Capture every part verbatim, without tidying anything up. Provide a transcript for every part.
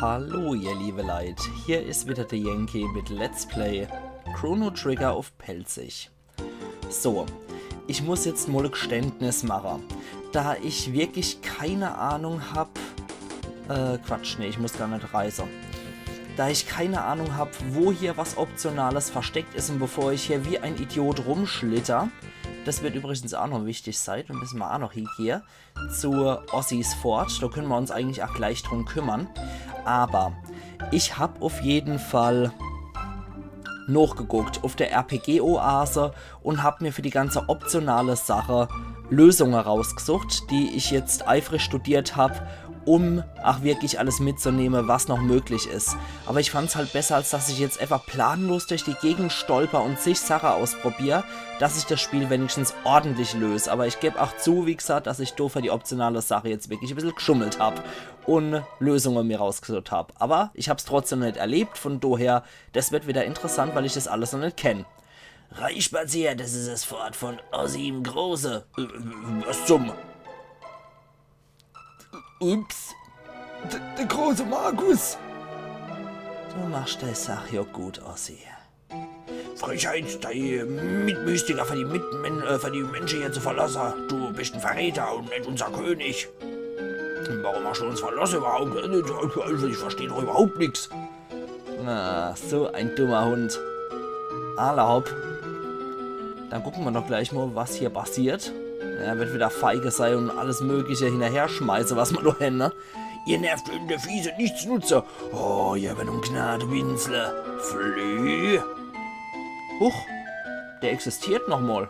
Hallo ihr liebe Leit, hier is wieder de Yankee mit Let's Play Chrono Trigger uff Pälzisch. So, ich muss jetzt mol e Gständnis mache. Da ich wirklich keine Ahnung hab, äh, Quatsch, nee, ich muss gar net reise. Da ich keine Ahnung hab, wo hier was Optionales versteckt is un bevor ich hier wie ein Idiot rumschlitter, das wird übrigens auch noch wichtig sei, do müssen wir auch noch hiegehe, zu Ossis Fort. Do können wir uns eigentlich auch gleich drum kümmern. Aber ich hab auf jeden Fall nochgeguckt auf der R P G-Oase und hab mir für die ganze optionale Sache Lösungen rausgesucht, die ich jetzt eifrig studiert hab, um auch wirklich alles mitzunehmen, was noch möglich is. Aber ich fand's halt besser, als dass ich jetzt einfach planlos durch die Gegend stolper und zig Sache ausprobier, dass ich das Spiel wenigstens ordentlich lös. Aber ich geb auch zu, wie gesagt, dass ich do für die optionale Sache jetzt wirklich e bissel geschummelt hab und Lösungen mir rausgesucht hab. Aber ich hab's trotzdem net erlebt, von daher, das wird wieder interessant, weil ich das alles noch net kenn. Reinspaziert, das is das Fort von Ossi im Große. Äh, was zum? Ups. D der große Magus. Du machst dei Sach ja gut, Ossi. Frechheit, dei Mitmystiker für die, Mitmen äh, für die Menschen hier zu verlassen. Du bist ein Verräter und nicht unser König. Warum hast du uns verlassen überhaupt? Also, ich verstehe doch überhaupt nichts. Na, so ein dummer Hund. Alla hopp. Dann gucken wir doch gleich mal, was hier passiert. Er wird wieder feige sei und alles Mögliche hinterher schmeißen, was wir da haben, ne? Ihr nervtötende Fiese, nichts nutze. Oh, ihr werden um Gnade winsle. Flieh. Huch, der existiert noch mal.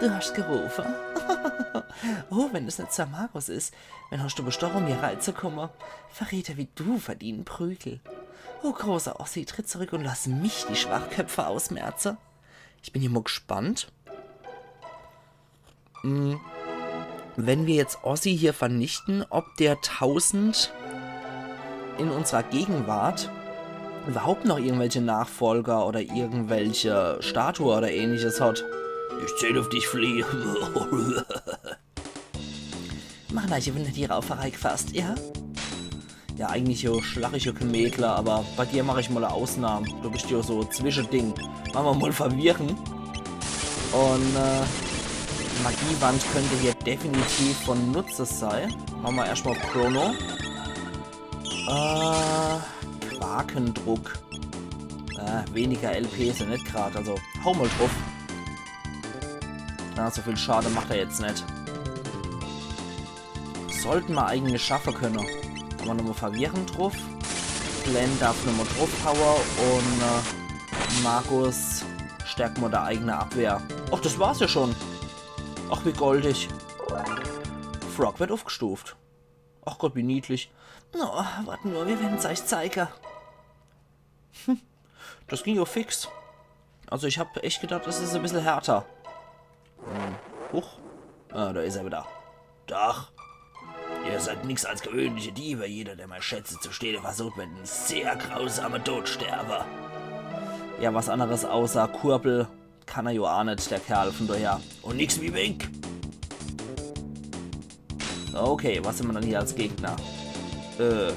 Du hast gerufen. Oh, wenn es nicht Sir Magus is. Wen hast du bestochen, um hier reinzukommen? Verräter wie du verdienen Prügel. Oh, großer Ossi, tritt zurück und lass mich die Schwachköpfe ausmerzen. Ich bin hier mal gespannt. Hm, wenn wir jetzt Ossi hier vernichten, ob der tausend in unserer Gegenwart überhaupt noch irgendwelche Nachfolger oder irgendwelche Statue oder ähnliches hat. Ich zähl auf dich, Flieh. Machen euch die Rauferei gefasst, ja? Ja, eigentlich jo schlag ich jo kein Mädler, aber bei dir mach ich mal e Ausnahme. Du bist jo so e Zwischending. Machen wir mal verwirren. Und äh, Magiewand könnte hier definitiv von Nutze sein. Machen wir erstmal Chrono. Äh, Quakendruck. Äh, weniger L P is er net grad, also hau mal drauf. Ja, so viel Schade macht er jetzt net. Sollten wir eigentlich schaffe können. Haben wir nochmal verwirren drauf. Glenn darf nochmal draufhauen und äh, Magus stärkt mal die eigene Abwehr. Ach, das war's ja schon. Ach, wie goldig. Frog wird aufgestuft. Ach Gott, wie niedlich. Oh, wart nur, wir werden's euch zeigen. Hm, das ging ja fix. Also ich hab echt gedacht, das is e bissel härter. Hm. Huch. Ah, da is er wieder. Dach. Ihr seid nix als gewöhnliche Diebe. Jeder, der meine Schätze zu stehlen versucht, wird einen sehr grausamen Tod sterben. Ja, was anderes außer Kurbel kann er jo aa net, der Kerl, von daher. Und nix wie weg. Okay, was haben wir dann hier als Gegner? Äh.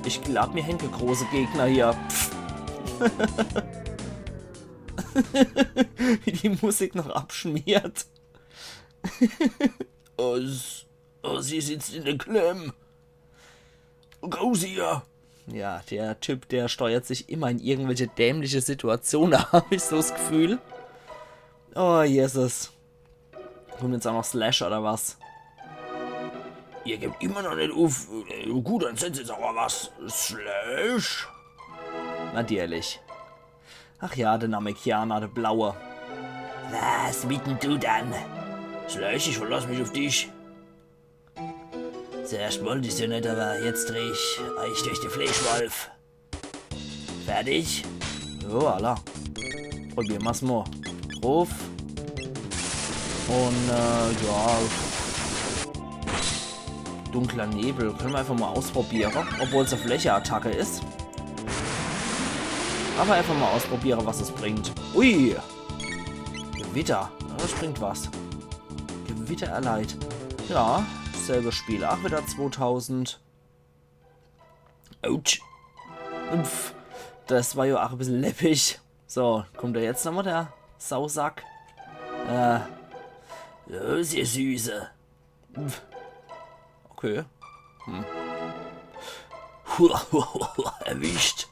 Ich glaub, mir hänge große Gegner hier. Pff. Wie die Musik noch abschmiert. Oh, s- oh, sie sitzt in der Klemm. Raus hier. Ja, der Typ, der steuert sich immer in irgendwelche dämliche Situationen, hab ich so das Gefühl. Oh, Jesus. Kommt jetzt auch noch Slash oder was? Ihr gebt immer noch nicht auf. Äh, gut, dann setzt jetzt aber was. Slash? Natürlich. Ach ja, der Namekianer, der Blaue. Was, wie denn du dann? Slash, ich verlass mich auf dich. Zuerst wollt ich's ja net, aber jetzt dreh ich euch durch die Fleischwolf. Fertig? Jo, alla. Probieren wir's mal. Drauf. Und, äh, ja. Dunkler Nebel. Können wir einfach mal ausprobieren, obwohl's e Flächeattacke is. Aber einfach mal ausprobieren, was es bringt. Ui! Gewitter. Ja, das bringt was. Gewitter erleidet. Ja, selbe Spiel. Ach, wieder zwotausend. Autsch. Pff, das war jo ach e bissel läppich. So, kommt do jetzt nochmol der Sausack? Äh, los, ihr Süße. Pff. Okay. Hm. Hua, hua, hua, hua, erwischt.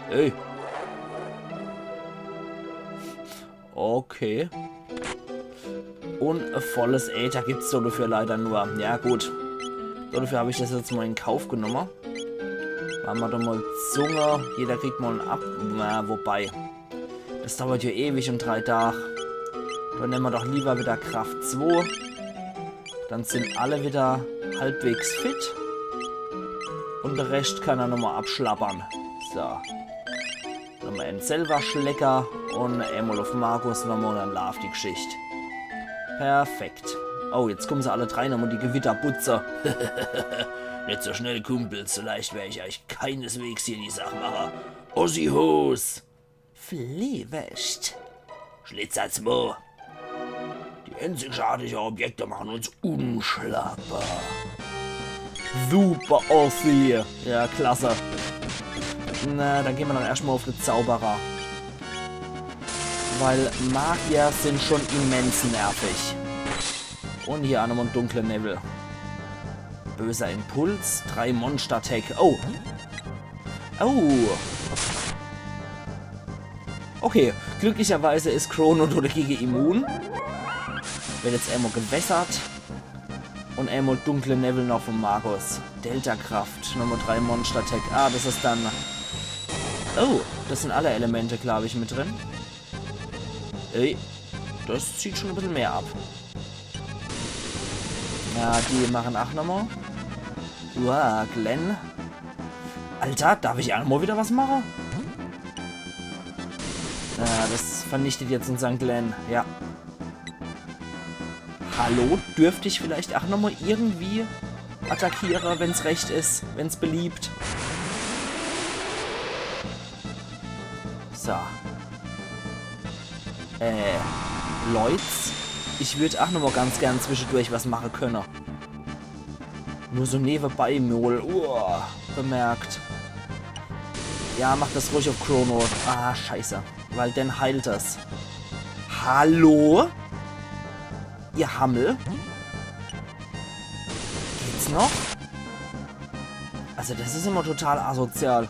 Hey. Okay. Un e volles Äther gibt's do dafür leider nur. Ja, gut. So, dafür hab ich das jetzt mol in Kauf genomme. Mache mer doch mol Zunge. Jeder kriegt mol en Ab-, na, wobei. Das dauert jo ewig um drei Dag. Dann nemme mer doch lieber wieder Kraft zwo. Dann sin alle wieder halbwegs fit. Un de Rescht kann er nochmol abschlabbere. So. Nochmol en selwer schlecke un emol uff Magus nochmol un dann laaft die Gschicht. Perfekt. Oh, jetzt kumme se alle drei nochmol, die Gewitterbutze. Net so schnell, Kumpels, so leicht wer ich eich keineswegs hier die Sach mache. Ossi Hos! Fleewescht. Schlitzer zwo. Die einzigartige Objekte machen uns unschlagbar. Super, Ossi. Ja, klasse. Na, dann gehn mer doch erscht mol uff de Zauberer. Weil Magier sin schon immens nervig. Un hier ach nochmol en dunkle Newwel. Böser Impuls, drei Monster-Tag. Oh. Oh. Okay, glücklicherweise is Chrono do dagege immun. Werd jetzt emol gewässert. Un emol dunkle Newwel noch vum Magus. Delta-Kraft, Nummer drei Monster-Tag. Ah, das is dann... Oh, das sin alle Elemente, glaub ich, mit drin. Ey, das zieht schon e bissel mehr ab. Ja, die machen ach nochmol. Uah, Glenn. Alter, darf ich ach nochmol wieder was mache? Ja, das vernichtet jetzt unsern Glenn. Ja. Hallo, dürft ich vielleicht ach nochmol irgendwie attackiere, wenn's recht is, wenn's beliebt? So. Äh, Leute, ich würd ach nochmol ganz gern zwischedurch was mache könne. Nur so newebei mol, uah, bemerkt. Ja, mach das ruhig uff Chrono. Ah, scheiße. Weil dann heilt das. Hallo? Ihr Hammel? Geht's noch? Also das is immer total asozial.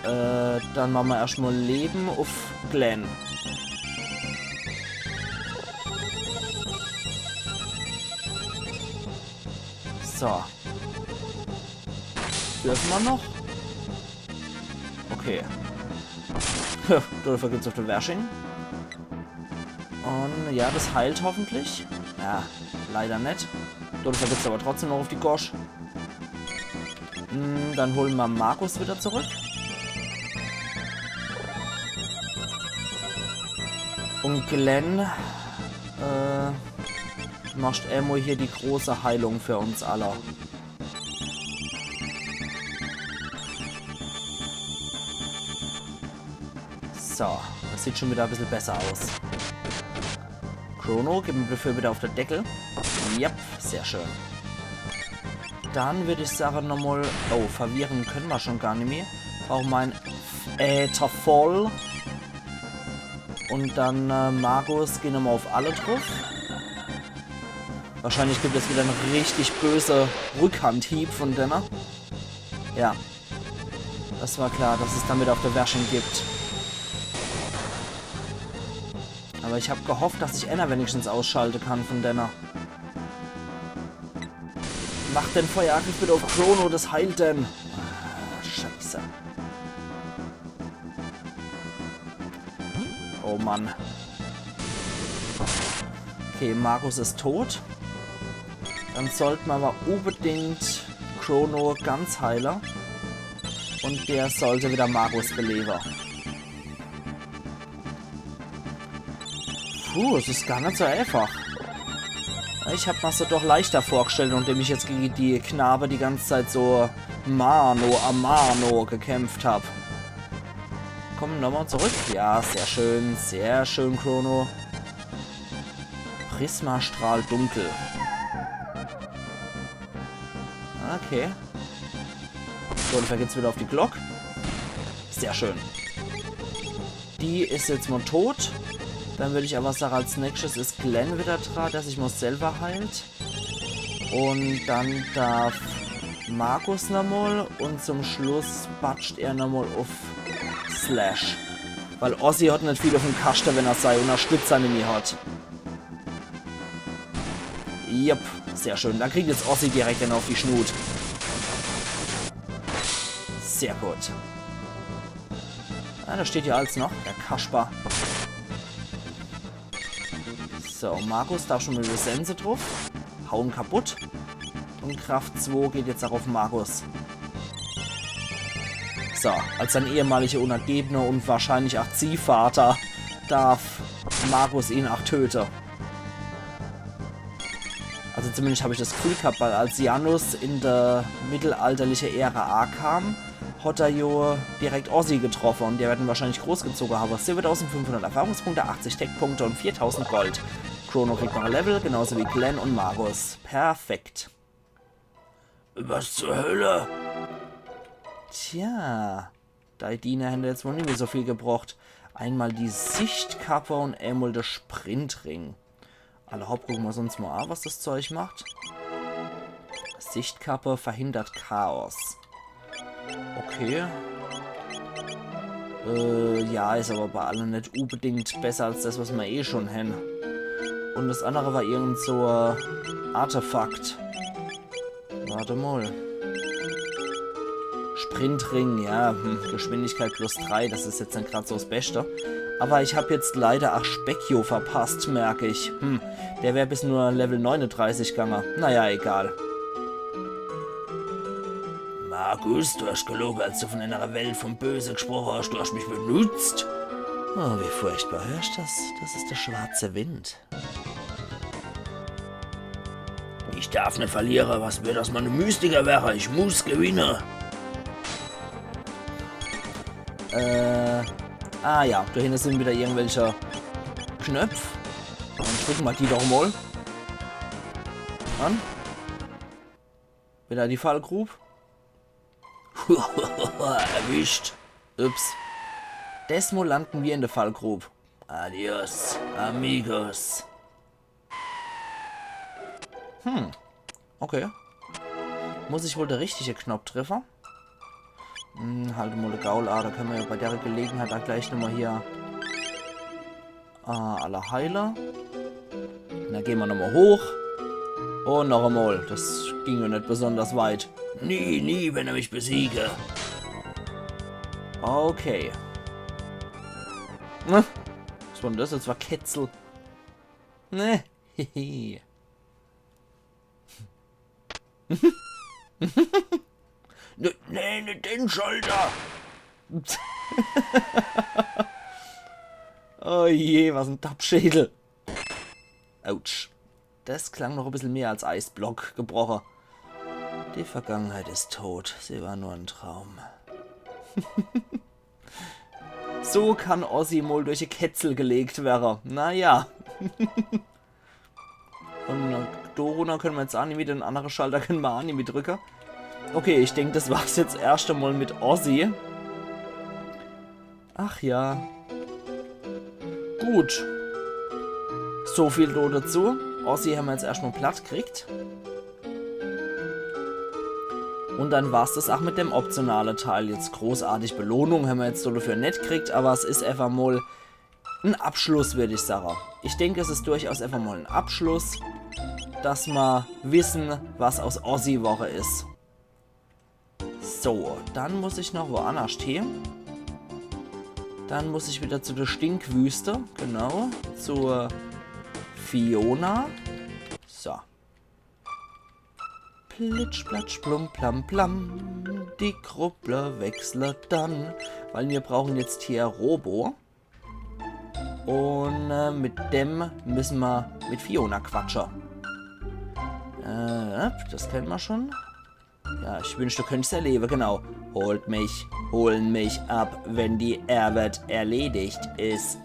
Äh, dann mache mer erscht mol Leben uff Glenn. So. Dürfe mer noch? Okay. Dodefür gibt's uff de Wersching. Un ja, das heilt hoffentlich. Ja, leider net. Dodefür gibt's awwer trotzdem noch uff die Gosch. Hm, dann hole mer Magus wieder zurück. Un Glenn, äh, machst emol hier die große Heilung für uns alle. So, das sieht schon wieder e bissel besser aus. Chrono, gib mer dafür wieder uff de Deckel. Yep, sehr schön. Dann würd ich sage nochmol... Oh, verwirren könne mer schon gar nimmi. Brauche mer en Äther voll. Un dann, äh, Magus, gehn mer mol uff alle druff. Wahrscheinlich gibt es wieder en richtig böse Rückhandhieb von denne. Ja. Das war klar, dass es damit uff de Wersching gibt. Awwer ich hab gehofft, dass ich enner wenigstens ausschalte kann von denne. Mach den Feuerangriff bitte uff Chrono, das heilt den. Ah, scheiße. Oh Mann. Okay, Magus is tot. Dann sollt mer awwer unbedingt Chrono ganz heile. Un der sollt wieder Magus belewe. Puh, es is gar net so einfach. Ich hab mer's doch leichter vorgestellt, nachdem ich jetzt gege die Knabe die ganz Zeit so Mano a Mano gekämpft hab. Komm nochmol zurück. Ja, sehr schön, sehr schön, Chrono. Prismastrahl dunkel. Okay. So, und da geht's wieder auf die Glock. Sehr schön. Die is jetzt mol tot. Dann würd ich awwer sage, als nächstes is Glenn wieder dra, der sich mol selber heilt. Und dann darf Markus nochmol und zum Schluss batscht er nochmol auf Slash. Weil Ozzy hat net viel auf dem Kaschte, wenn er sei Unterstützer nimmi hat. Jupp, sehr schön. Da kriegt jetzt Ozzy direkt eine auf die Schnut. Sehr gut. Ah, da steht ja alles noch. Der Kasper. So, Markus darf schon mal wieder Sense drauf. Hauen kaputt. Und Kraft zwei geht jetzt auch auf Markus. So, als sein ehemaliger Untergebener und wahrscheinlich auch Ziehvater darf Markus ihn auch töten. Also zumindest hab ich das Gefühl gehabt, weil als Janus in der mittelalterliche Ära akam, hat er jo direkt Ozzy getroffen und der wird ihn wahrscheinlich großgezogen haben. Siebentausendfünfhundert Erfahrungspunkte, achtzig Tech-Punkte und viertausend Gold. Chrono kriegt noch ein Level, genauso wie Glenn und Markus. Perfekt. Was zur Hölle? Tja, die Diener hätten jetzt wohl nimmi so viel gebraucht. Einmal die Sichtkappe und einmal der Sprintring. Alla hopp, gucke mer uns mol a, was das Zeug macht. Sichtkappe verhindert Chaos. Okay. Äh, ja, is aber bei alle net unbedingt besser als das, was mer eh schon hen. Und das andere war irgend so e Artefakt. Warte mal. Sprintring, ja, hm, Geschwindigkeit plus drei, das is jetzt net grad so das Beste. Aber ich hab jetzt leider ach Specchio verpasst, merk ich. Hm, der wär bis nur Level neununddreißig gange. Naja, egal. Markus, du hast gelogen, als du von einer Welt vom Böse gesprochen hast. Du hast mich benutzt. Oh, wie furchtbar. Hörst das? Das ist der schwarze Wind. Ich darf net verliere. Was wird aus meinem Mystiker wäre? Ich muss gewinne. Äh. Ah ja, da hinne sin wieder irgendwelche Knöpf. Dann drücke mer die doch mal. Dann. Wieder die Fallgrub. Erwischt. Ups. Desmol landen wir in der Fallgrub. Adios, amigos. Hm. Okay. Muss ich wohl der richtige Knopp treffe? Hm, halt mal de Gaul a, da könne mer ja bei der Gelegenheit a gleich nochmal hier, äh, alle heile. Und dann gehen mer nochmal hoch. Und noch einmal. Das ging ja net besonders weit. Nie, nie, wenn er mich besiege. Okay. Ne? Was war denn das jetzt? War Ketzel. Ne? Hehe. Ne, ne, ne, den Schalter! Oh je, was en Dappschädel. Autsch. Das klang noch e bissel mehr als Eisblock gebroche. Die Vergangenheit ist tot. Sie war nur ein Traum. So kann Ozzy mol durch e Ketzel gelegt werre. Naja. Und äh, do runner könne mer jetzt a nimmi, den annere Schalter könne mer a nimmi drücke. Okay, ich denk, das war's jetzt erscht emol mit Ozzy. Ach ja. Gut. So viel do dazu. Ozzy hämmer jetzt erscht mol platt kriegt. Und dann war's das ach mit dem optionale Teil. Jetzt großartig Belohnung hämmer jetzt so dafür net kriegt, aber es is einfach mol en Abschluss, würd ich sage. Ich denk, es is durchaus einfach mol en Abschluss, dass mer wissen, was aus Ozzy worre is. So, dann muss ich noch woannerscht hin. Dann muss ich wieder zu der Stinkwüste, genau, zur Fiona. So. Plitsch, platsch, plum, plam, plam. Die Gruppe wechselt dann. Weil wir brauchen jetzt hier Robo. Und äh, mit dem müssen wir mit Fiona quatschen. Äh, das kennen wir schon. Ja, ich wünschte, du könntest erleben, genau. Holt mich, holen mich ab, wenn die Arbeit erledigt ist.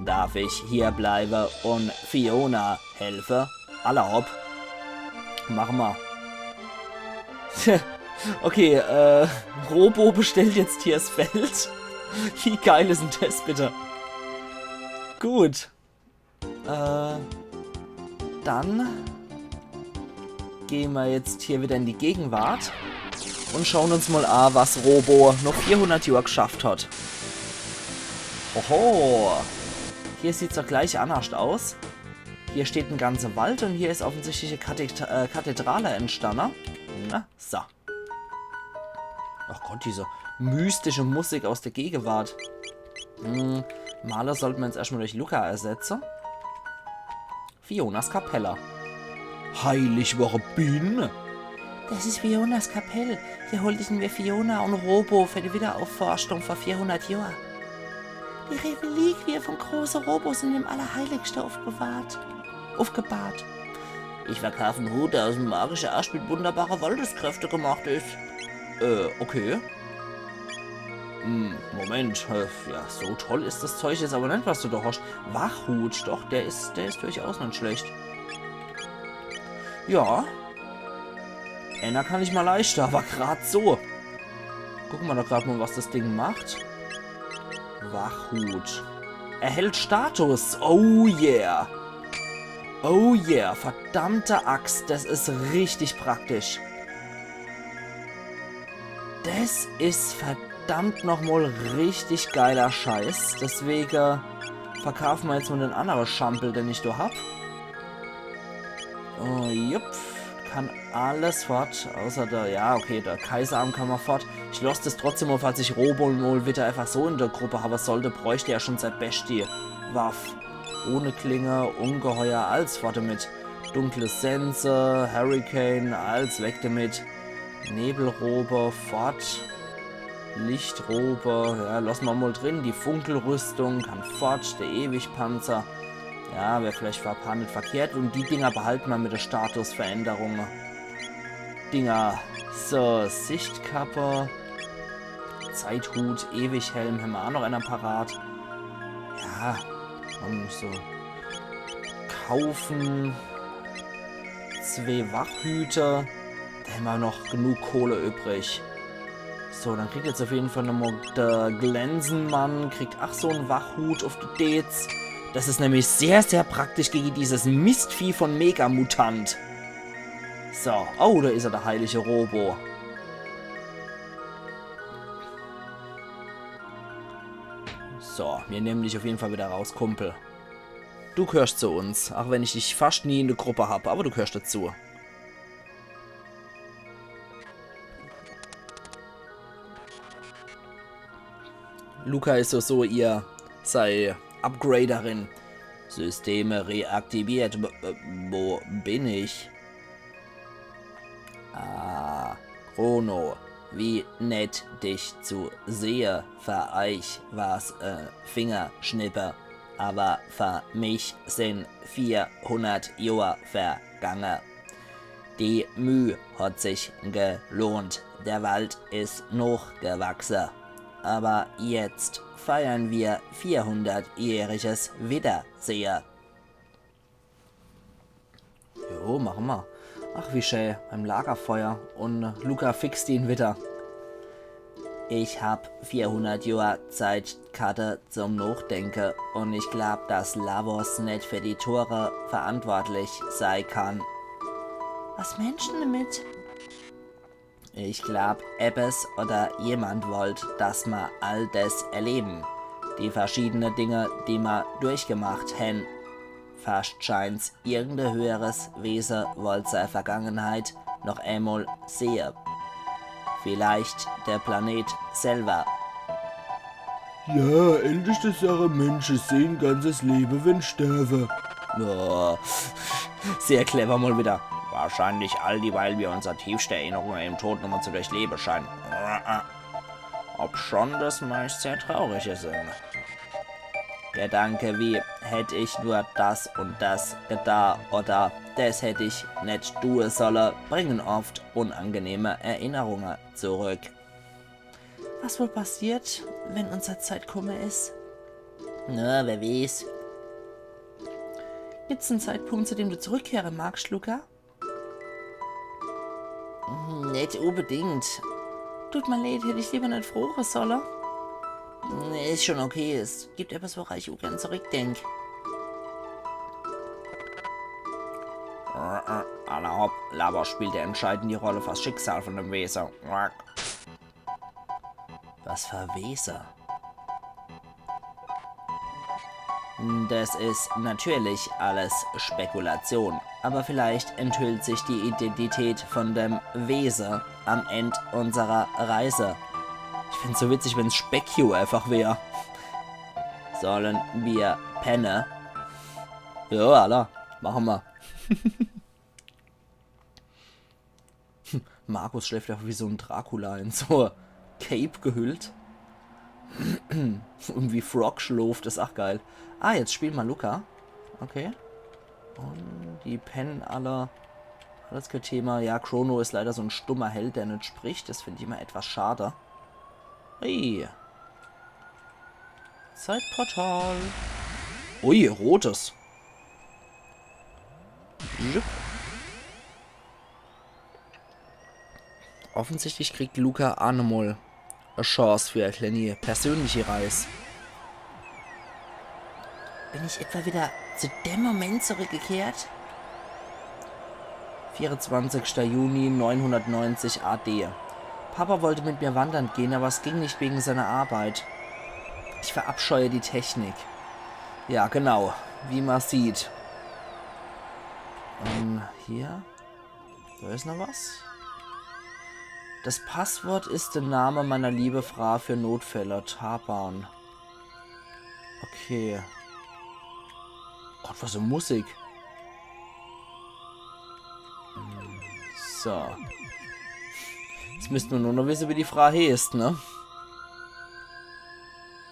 Darf ich hier bleiben und Fiona helfen? Alla hopp. Machen wir. Okay, äh, Robo bestellt jetzt hier das Feld. Wie geil is denn das bitte? Gut. Äh, dann gehn mer jetzt hier wieder in die Gegenwart und schauen uns mal an, was Robo noch vierhundert Johr geschafft hat. Hoho. Hier sieht's doch gleich annerscht aus. Hier steht en ganze Wald und hier is offensichtlich e Kathed äh, Kathedrale entstanne. Na, so. Ach Gott, diese mystische Musik aus der Gegenwart. Hm, Marle sollte mer jetzt erschtmal durch Luca ersetze. Fionas Kapelle. Heilig ware Biene. Das is Fionas Kapell. Hier holten mer Fiona und Robo für die Wiederaufförschtung vor vierhundert Johr. Die Reliquie vom große Robo sin im Allerheiligste aufbewahrt. Aufgebahrt. Ich verkaaf en Hut, der aus em magische Ascht mit wunderbare Waldeskräfte gemacht is. Äh, okay. Hm, Moment. Äh, ja, so toll is das Zeug jetzt aber net, was du da hast. Wachhut, doch, der is, der is durchaus net schlecht. Ja. Änner kann ich mer leischte, aber grad so. Gucke mer doch grad mal, was das Ding macht. Wachhut. Erhält Status. Oh yeah. Oh yeah. Verdammte Axt. Das is richtig praktisch. Das is verdammt nochmal richtig geiler Scheiß. Deswege verkaafe mer jetzt mal den annere Schampel, den ich da hab. Oh, jupp. Kann alles fort, außer der, ja, okay, der Kaiserarm kann mer fort. Ich loss das trotzdem mal, falls ich Robo mal wieder einfach so in der Gruppe habe sollte, bräucht er ja schon sei beschte Waff. Ohne Klinge, Ungeheuer, alles fort damit. Dunkle Sense, Hurricane, alles weg damit. Nebelrobe, fort. Lichtrobe, ja, loss mer mal drin. Die Funkelrüstung kann fort. Der Ewigpanzer, ja, wär vielleicht für e paar net verkehrt. Und die Dinger behalte mer mit der Statusveränderung. Dinger. So, Sichtkappe. Zeithut, Ewighelm, hämmer auch noch einer parat. Ja, und so. Kaufen. Zwee Wachhüter. Da hämmer noch genug Kohle übrig. So, dann kriegt jetzt auf jeden Fall nochmal der Glensenmann, kriegt ach so en Wachhut auf die Deez. Das is nämlich sehr, sehr praktisch gegen dieses Mistvieh von Megamutant. So, oh, da is er, der heilige Robo. So, mir nehmen dich auf jeden Fall wieder raus, Kumpel. Du gehörst zu uns, auch wenn ich dich fast nie in der Gruppe hab, aber du gehörst dazu. Luca is so, so ihr sei Upgraderin. Systeme reaktiviert. W- äh, wo bin ich? Ah, Chrono, wie nett dich zu sehe. Für euch war's, äh, Fingerschnippe, aber für mich sind vierhundert Johr vergange. Die Müh hat sich gelohnt. Der Wald is nochgewachse. Aber jetzt feiern wir vierhundertjähriges Wiedersehe. Jo, mache mer. Ach, wie schä, beim Lagerfeuer. Und Luca fixt ihn wieder. Ich hab vierhundert Johr Zeitkarte zum Nochdenke und ich glaub, dass Lavos net für die Tore verantwortlich sei kann. Was meenst du damit? Ich glaub, ebbes oder jemand wollt, dass mer all des erleben. Die verschiedene Dinge, die mer durchgemacht hen. Fascht scheint's, irgende höheres Wese wollt sei Vergangenheit noch emol sehe. Vielleicht der Planet selber. Ja, älteste Sache, Mensche sehn ganzes Lebe, wenn sterwe. Oh, sehr clever mal wieder. Wahrscheinlich all die, weil wir unser tiefste Erinnerungen im Tod nochmal zu durchleben scheinen. Obschon das meist sehr traurige sind. Gedanke wie, hätt ich nur das und das getan oder das hätt ich net tue solle, bringen oft unangenehme Erinnerungen zurück. Was wohl passiert, wenn unser Zeit kumme is? Na, wer weeß. Gibt's en Zeitpunkt, zu dem du zurückkehre magst, Luca? Net unbedingt. Tut mir leid, hätt ich lieber net froche solle. Nee, is schon okay. Es gibt etwas, woran ich ungern zurückdenk. Äh, äh, alla hopp, Lava spielt e entscheidende Rolle fürs Schicksal von dem Wese. Was für Wese? Das is natürlich alles Spekulation, aber vielleicht enthüllt sich die Identität von dem Wese am End unserer Reise. Ich find's so witzig, wenn's Specu einfach wär. Sollen wir penne? Ja, alla, mache mer. Markus schläft einfach wie so en Dracula in so Cape gehüllt. Und wie Frog schlooft, is ach geil. Ah, jetzt spiele mer Lucca. Okay. Und die pennen alle. Alles kein Thema. Ja, Chrono is leider so en stummer Held, der net spricht. Das find ich immer etwas schade. Hey. Zeitportal. Ui, rotes. Jupp. Offensichtlich kriegt Lucca ach nochmol e Chance für e kleine persönliche Reis. Bin ich etwa wieder zu dem Moment zurückgekehrt? Vierundzwanzigster Juni neunhundertneunzig A D. Papa wollte mit mir wandern gehen, aber es ging nicht wegen seiner Arbeit. Ich verabscheue die Technik. Ja, genau. Wie man sieht. Ähm, hier? Da is noch was. Das Passwort ist der Name meiner liebe Frau für Notfälle, Taban. Okay. Gott, was für Musik. Hm, so. Jetzt müsste mer nur noch wisse, wie die Frau heeßt, ne?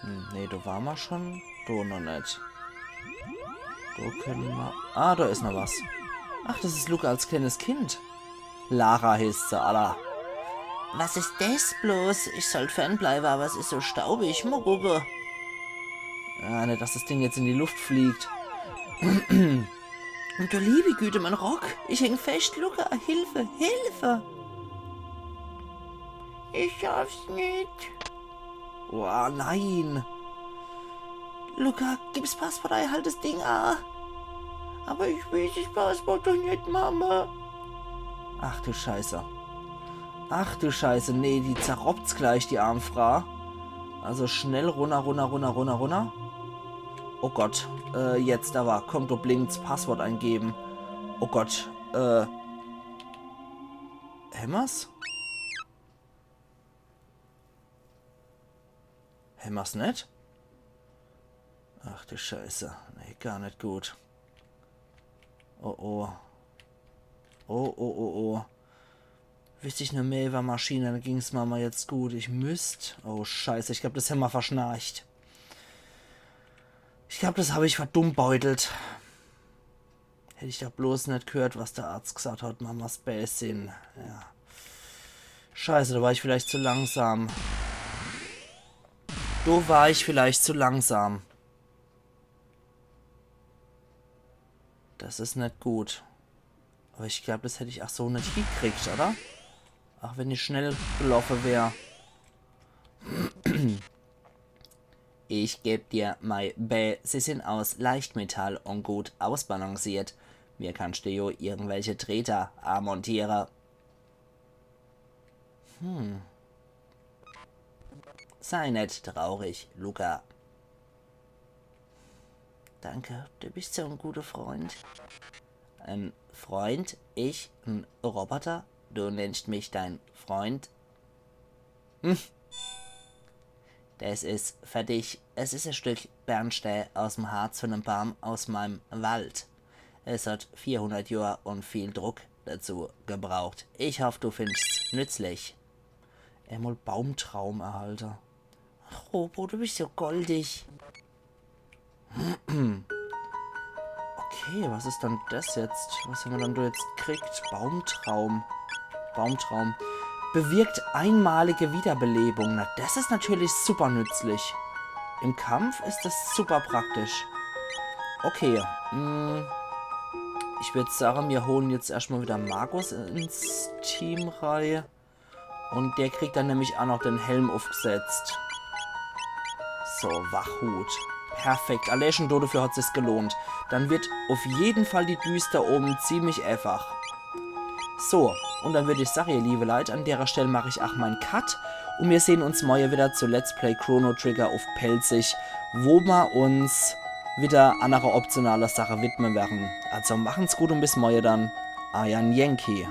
Hm, nee, da ware mer schon. Da noch net. Da könne mer. Ah, da is noch was. Ach, das is Lucca als kleines Kind. Lara heeßt se, alla. Was is das bloß? Ich sollt fernbleibe, aber es is so staubig. Mol gucke. Ah, net, dass das Ding jetzt in die Luft fliegt. Und du liebe Güte, mein Rock. Ich häng fescht, Lucca. Hilfe, Hilfe. Ich schaff's net. Oh, nein. Lucca, gib's Passwort ei, halt das Ding a. Aber ich weeß das Passwort doch net, Mama. Ach du Scheiße. Ach du Scheiße, nee, die zerropt's gleich, die arm Frau. Also schnell runner, runner, runner, runner, runner. Oh Gott, äh, jetzt aber. Komm, du Blinz, Passwort eingeben. Oh Gott, äh. Hämmer's? Hämmer's net? Ach du Scheiße. Nee, gar net gut. Oh oh. Oh oh oh oh. Wisst ich nur mehr über Maschine, dann ging's Mama jetzt gut. Ich müsst. Oh Scheiße, ich glaub, das hämmer verschnarcht. Ich glaub, das hab ich verdummbeutelt. Hätt ich doch bloß net gehört, was der Arzt gesagt hat, Mamas Bäsin. Ja. Scheiße, da war ich vielleicht zu langsam. Da war ich vielleicht zu langsam. Das is net gut. Aber ich glaub, das hätt ich ach so net hiekriegt, oder? Ach, wenn ich schnell gelaufe wär. Ich geb dir mei Bä, sie sind aus Leichtmetall und gut ausbalanciert. Mir kannst du jo irgendwelche Treter amontiere. Hm. Sei net traurig, Lucca. Danke, du bist so ein guter Freund. Ein Freund? Ich? Ein Roboter? Du nennst mich dein Freund? Hm. Das is für dich. Es is ein Stück Bernstein aus dem Harz von einem Baum aus meinem Wald. Es hat vierhundert Jahr und viel Druck dazu gebraucht. Ich hoff, du findst's nützlich. Emol Baumtraum erhalte. Ach, Robo, du bist so goldig. Okay, was is dann das jetzt? Was hämmer dann do jetzt gekriegt? Baumtraum. Baumtraum. Bewirkt einmalige Wiederbelebung. Na, das is natürlich super nützlich. Im Kampf is das super praktisch. Okay, mm, Ich würd sage, mir holen jetzt erschtmal wieder Magus ins Team rei. Und der kriegt dann nämlich auch noch den Helm uffgesetzt. So, Wachhut. Perfekt. Allee schon dodefür hat sich's gelohnt. Dann wird uff jeden Fall die Düster oben ziemlich einfach. So, und dann würd ich sage, ihr liebe Leit, an derer Stell mach ich auch mein Cut. Und mir sehen uns morje wieder zu Let's Play Chrono Trigger uff Pälzisch, wo mer uns wieder annere optionale Sache widme werre. Also machen's gut und bis morje dann. Eier Yankee.